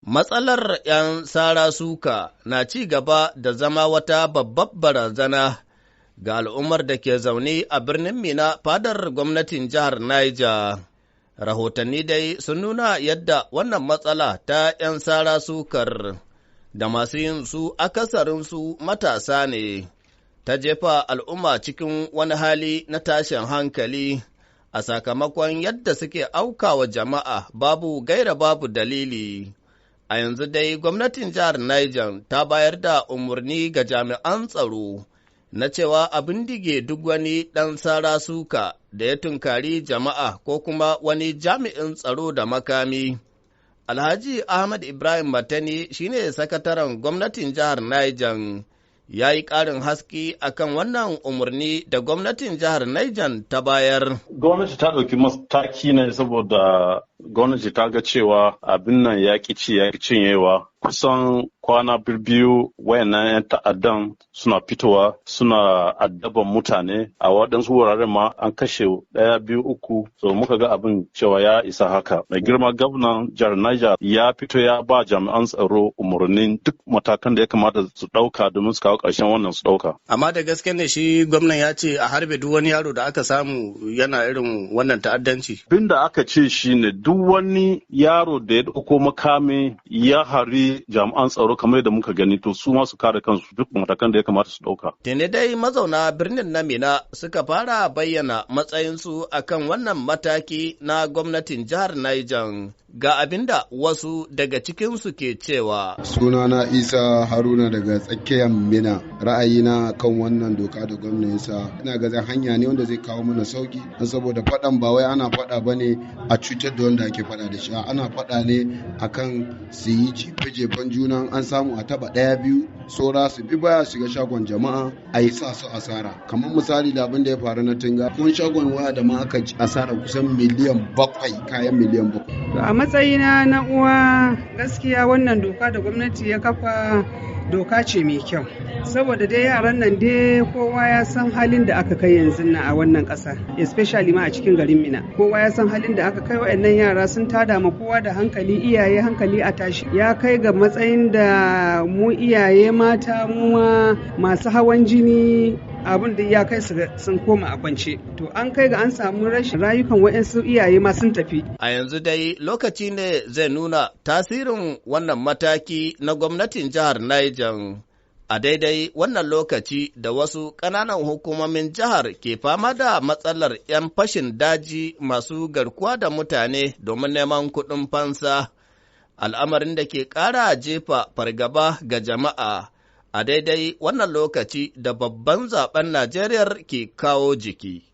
Matsalar ‘yan sara-suka na ci gaba da zama wata babbar barazana ga al'ummar da ke zaune a birnin Minna, fadar gwamnatin jihar Niger. Rahotanni dai sun nuna yadda wannan matsala ta ‘yan sara-sukar da masu yin su akasarinsu matasa ne, ta jefa al'umma cikin wani hali na tashin hankali a sakamakon yadda suke aukawa jama'a babu gaira babu dalili. A yanzu dai gwamnatin jihar Niger ta bayar da umarni ga jami'an tsaro na cewa a bindige duk wani ɗan sara suka da ya tunkari jama'a ko kuma wani jami'in tsaro da makami. Alhaji Ahmad Ibrahim Matani shine sakataren gwamnatin jihar Niger. Ya yi ƙarin haske akan wannan umarni da gwamnatin jihar Niger ta bayar. Gwamnati ta ɗauki mataki ne saboda gwamnati ta ga cewa abin nan ya ƙi ci ya cinyewa. Kusan kwana biyu wayannan 'yan ta'addan suna fitowa suna addaban mutane, a waɗansu wuraren ma an kashe ɗaya, biyu, uku. So muka ga abin cewa ya isa haka. Mai girma gwamnan jihar Niger ya fito ya ba jami'an tsaro umarnin duk matakan da ya kamata su ɗauka domin su kawo ƙarshen wannan su ɗauka. Amma da gaske ne shi gwamnan ya ce a harbe duk wani yaro da aka samu yana irin wannan ta'addanci? Abin da aka ce shine duk wani yaro da ya ɗauko makami ya hari jami'an tsaro kamar yadda muka gani, to su ma su kare kansu, duk matakan da ya kamata su ɗauka. Tuni dai mazauna birnin na Minna suka fara bayyana matsayinsu akan wannan mataki na gwamnatin jihar Niger. Ga abin da wasu daga cikinsu ke cewa. Sunana Isa Haruna daga tsakiyar Minna. Ra'ayina kan wannan doka da gwamna ya sa, ina ga hanya ne wanda zai kawo mana sauki, don saboda faɗan ba wai ana faɗa ba ne a cutar da wanda ake faɗa da shi, ana faɗa ne akan su yi jefe-jefen juna, an samu a taɓa ɗaya biyu, saura su bi baya shiga shagon jama'a a yi sa su asara. Kamar misali da abin da ya faru na Tunga, kun shagon waya da ma aka asara kusan miliyan 7, kayan miliyan 7. To, a matsayina na uwa, gaskiya wannan doka da gwamnati ya kafa doka ce mai kyau. Saboda dai yaran nan dai kowa ya san halin da aka kai yanzu nan a wannan ƙasa, especially ma a cikin garin Minna. Kowa ya san halin da aka kai, waɗannan yara sun tada ma kowa da hankali, iyaye hankali a tashi. Ya kai ga matsayin da mu iyaye mata, mu ma masu hawan jini, abin da ya kai su sun koma a kwance. To, an kai ga an samu rashin rayukan waɗansu, iyaye ma sun tafi. A yanzu dai lokaci ne zai nuna tasirin wannan mataki na gwamnatin jihar Niger. A daidai wannan lokaci da wasu ƙananan hukumomin jihar ke fama da matsalar 'yan fashin daji masu garkuwa da mutane domin neman kuɗin fansa, al'amarin da ke ƙara jefa fargaba ga jama'a a daidai wannan lokaci da babban zaben Najeriya ke kawo jiki.